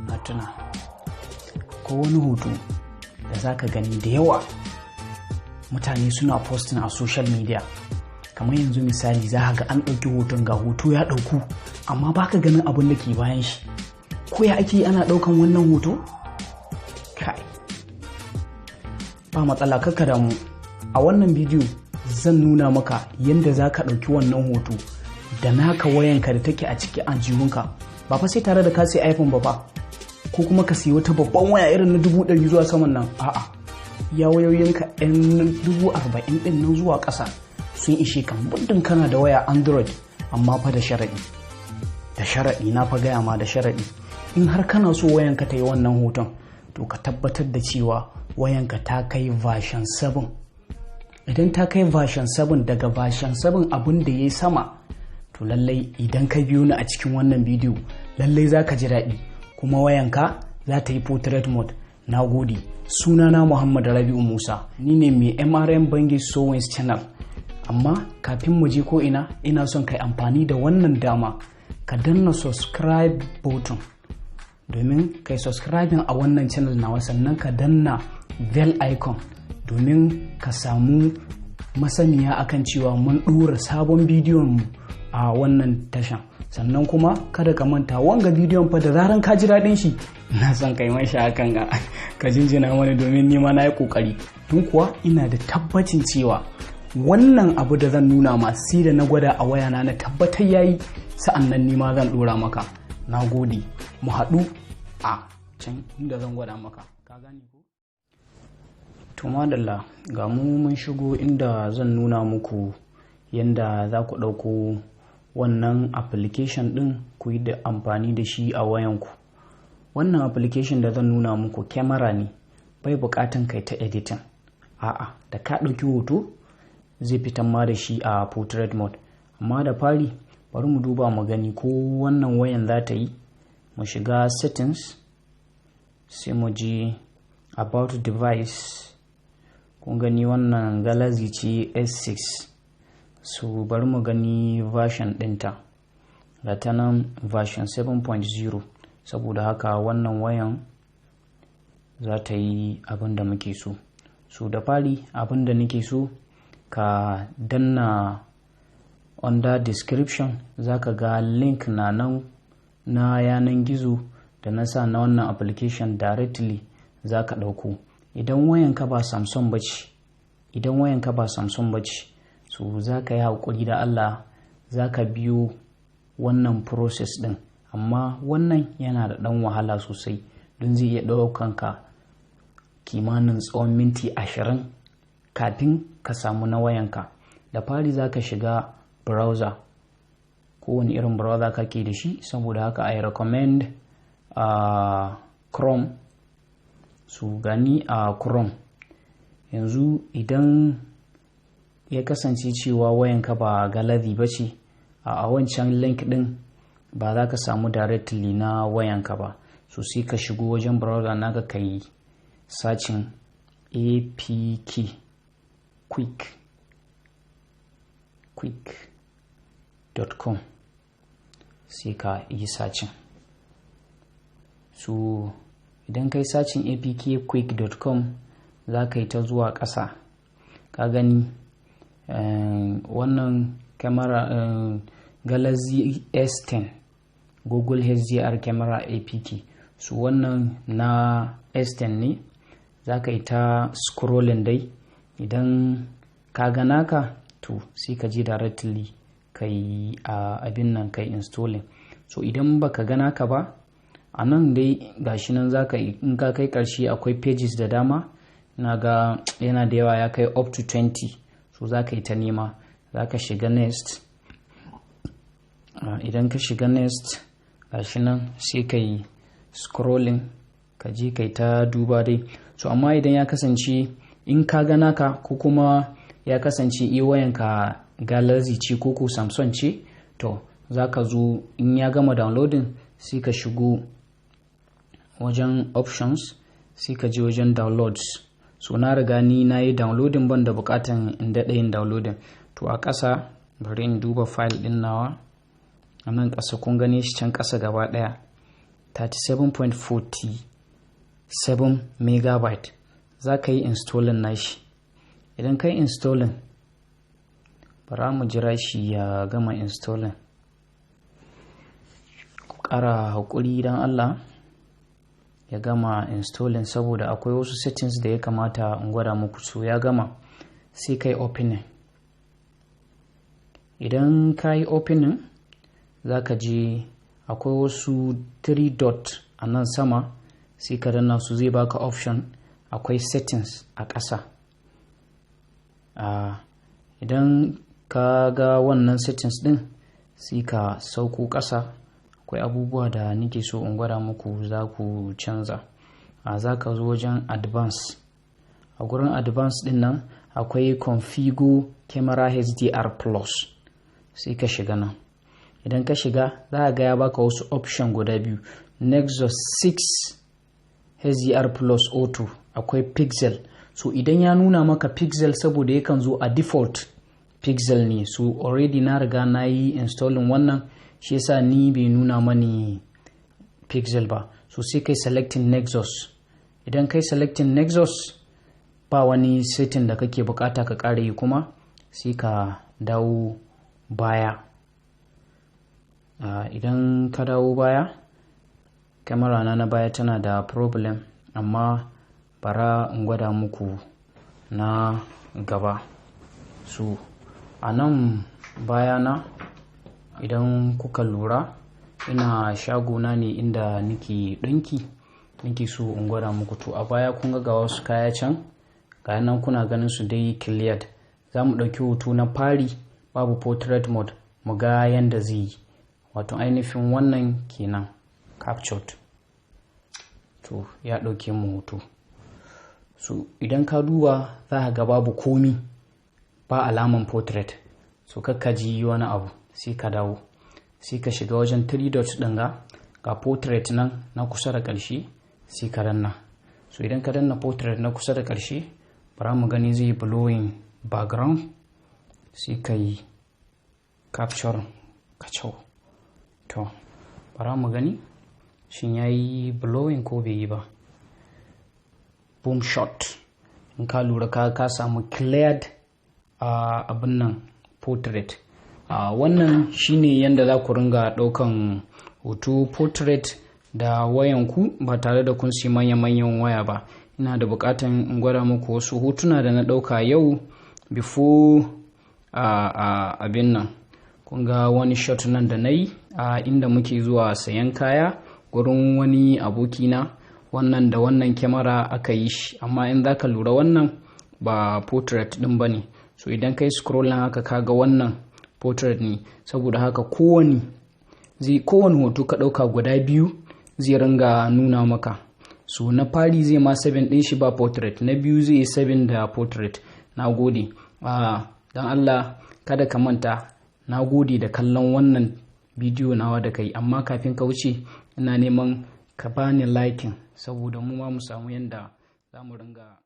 Na tuna ko wani hoto da za ka gani da yawa mutane suna posting a social media. Kamar yanzu misali, za ga an ɗauki hoton, ga hoto ya ɗauku, amma baka ganin abin da ke bayan shi. Ko ya ake ana ɗaukan wannan hoto? Kai, ba matsala, kakka damu. A wannan bidiyo zan nuna maka yadda za ka ɗauki wannan hoto da naka wayanka da take a ciki aljihunka, ba fa sai tare da ka sai iPhone ba fa, ko kuma ka siyi wata babban waya irin na 100,000 zuwa saman nan. A'a, ya wayoyinka yan 40,000 ɗin nan zuwa ƙasa sun ishe ka, muddin kana da waya Android. Amma fa da sharaɗi, da sharaɗi, na fa gaya ma, da sharaɗi. In har kana so wayanka ta yi wannan hoton, to ka tabbatar da cewa wayanka ta kai version 7. Idan ta kai version 7, daga version 7 abin da ya yi sama, to lallai idan ka biyo ni a cikin wannan bidiyo, lallai za ka ji daɗi, kuma wayanka za ta yi portrait mode. Na gode. Sunana Muhammad Rabi'u Musa, ni ne mai MRM Bangi Sowens channel. Amma kafin mu je ko ina, ina son kai amfani da wannan dama ka danna subscribe button domin kai subscribing a wannan channel nawa, sannan ka danna bell icon domin ka samu masaniya akan cewa mun ɗora sabon bidiyon mu a wannan tashan. Sannan kuma kada ka manta, wanga bidiyon fa da zaran ka ji daɗin shi, na son kai mashi hakan ga ka jinjina wani, domin nima na yi ƙoƙari. Tun kuwa ina da tabbacin cewa wannan abu da zan nuna ma, sai da na gwada a wayana na tabbatar yayi, sa'an nan nima zan ɗora maka. Na gode, mu haɗu a can inda zan gwada maka, ka gane ko? To madalla, ga mu mun shigo inda zan nuna muku yanda za ku ɗauko wannan application ɗin ku yi da amfani da shi a wayanku. Wannan application da zan nuna muku kyamara ne, bai buƙatan kai ta editing. A'a, da ka ɗauki hoto zai fitan ma da shi a portrait mode. Amma da fari bari mu duba mu gani ko wannan wayan za ta yi. Mu shiga settings, sai mu je about device. Kun gani, wannan Galaxy ce S6. So bari mu gani version ɗinta, ga ta nan, version 7.0. Saboda haka wannan wayan za ta yi abin da muke so. So da fari abin da nake so ka danna, under description za ka ga link na nan na yanan gizo da na sa na wannan application, directly za ka ɗauko. Idan wayanka ba Samsung ba ce, idan wayanka ba Samsung ba ce, so za ka yi haƙuri da Allah, za ka biyo wannan process ɗin. Amma wannan yana da ɗan wahala sosai, don zai iya ɗaukan ka kimanin tsawon minti 20 kafin ka samu na wayanka. Da fari za ka shiga browser, kowane irin browser kake da shi. Saboda haka I recommend Chrome. Su gani a Chrome. Yanzu idan ya kasance cewa wayanka ba Galaxy ba ce, a wancan link din ba za ka samu directly na wayanka ba. So sai ka shigo wajen browser naka, ka yi searching apk quick quick.com, sai ka yi searching. So idan kai searching apkquick.com, za ka yi ta zuwa ƙasa. Ka gani wannan camera, Galaxy S10 Google HDR camera APK. So wannan na S10 ne. Za ka yi ta scrolling dai. Idan ka ga naka, to sai ka je directly ka yi abin nan, ka yi installing. So idan baka ga naka ba a nan dai, gashi nan, za ka, in ka kai karshe akwai pages da dama, na ga yana da yawa, ya kai up to 20. So za ka yi ta nema, za ka shiga next. Idan ka shiga next, gashi nan, sai ka yi scrolling, ka je kai ta duba dai. So amma idan ya kasance in ka ga naka, ko kuma ya kasance iya wayanka Galaxy ce ko ko Samsung ce, to za ka zo, in ya gama downloading, sai ka shigo wajen options, sai ka je wajen downloads. So na riga ni na yi downloading, ban da bukatan in daɗa yin downloading. To a ƙasa, bari in duba file ɗin nawa a nan ƙasa. Kun gane shi can ƙasa gaba ɗaya. 37.47 megabyte. Za ka yi installing nashi. Idan ka yi installing, bara mu jira shi ya gama installing. Ku ƙara haƙuri don Allah ya gama installing, saboda akwai wasu settings da ya kamata in gwada muku. So ya gama, sai ka yi opening. Idan ka yi opening, za ka je akwai wasu 3 dot a nan sama, sai ka danna su, zai baka option. Akwai settings a ƙasa. Idan ka ga wannan settings din, sai ka sauko ƙasa. Akwai abubuwa da nake so in gwada muku za ku canza. Za ka zo wajen advance. A gurin advance din nan akwai configure camera HDR plus, sai ka shiga nan. Idan ka shiga, za ga ya baka wasu option guda biyu: Nexus 6 HDR plus auto, akwai pixel. So idan ya nuna maka pixel, saboda yakan zo a default pixel ne. So already na riga na yi installing wannan, shi yasa ni bai nuna mani pixel ba. So sai kai selecting Nexus. Idan kai selecting Nexus, ba wani setting da kake bukata ka kara yi kuma, sai ka dawo baya. Idan ka dawo baya, kyamara na baya tana da problem, amma bara in gwada muku na gaba. So a nan bayana, idan kuka lura, ina shagona ne inda nake ɗinki, nake so in gwada muku. To, a baya kun ga wasu kaya can, ga nan kuna ganin su dai cleared. Za mu ɗauki hoto na fari babu portrait mode, mu ga yanda zai yi. Wato ainihin wannan kenan, captured. To, ya ɗauke mu hoto. So idan ka duba, za ka ga babu komi, ba alaman portrait. So kakka ji wani abu, sai ka dawo, sai ka shiga wajen 3 dot ɗin, ga portrait nan na kusa da ƙarshe, sai ka danna. So idan ka danna portrait na kusa da ƙarshe, bara mu gani, zai yi blurring background, sai ka yi capture kacau. To, bara mu gani shin ya yi blurring ko bai yi ba. Boom shot. In ka lura, ka samu cleared abin nan portrait. Wannan shine yadda za ku ringa ɗaukan hoto portrait da wayanku ba tare da kun siya manya-manyan waya ba. Ina da buƙatan in gwada muku wasu hotuna da na ɗauka yau before abin nan. Kun ga wani shot nan da na yi a inda muke zuwa sayan kaya gurin wani abokina. Wannan da wannan kyamara aka yi shi, amma in za ka lura, wannan ba portrait ɗin ba ne. So idan kai scrolling haka, kaga wannan portrait ne. Saboda haka kowane hoto ka ɗauka guda biyu, zai ringa nuna maka. So na fari zai ma 7 ɗin shi ba portrait, na biyu zai yi 7 da portrait. Na gode. Don Allah kada ka manta, na gode da kallon wannan bidiyo nawa da kai, amma kafin ka wuce, ina neman ka bani liking, saboda mu ma mu samu yanda za mu ringa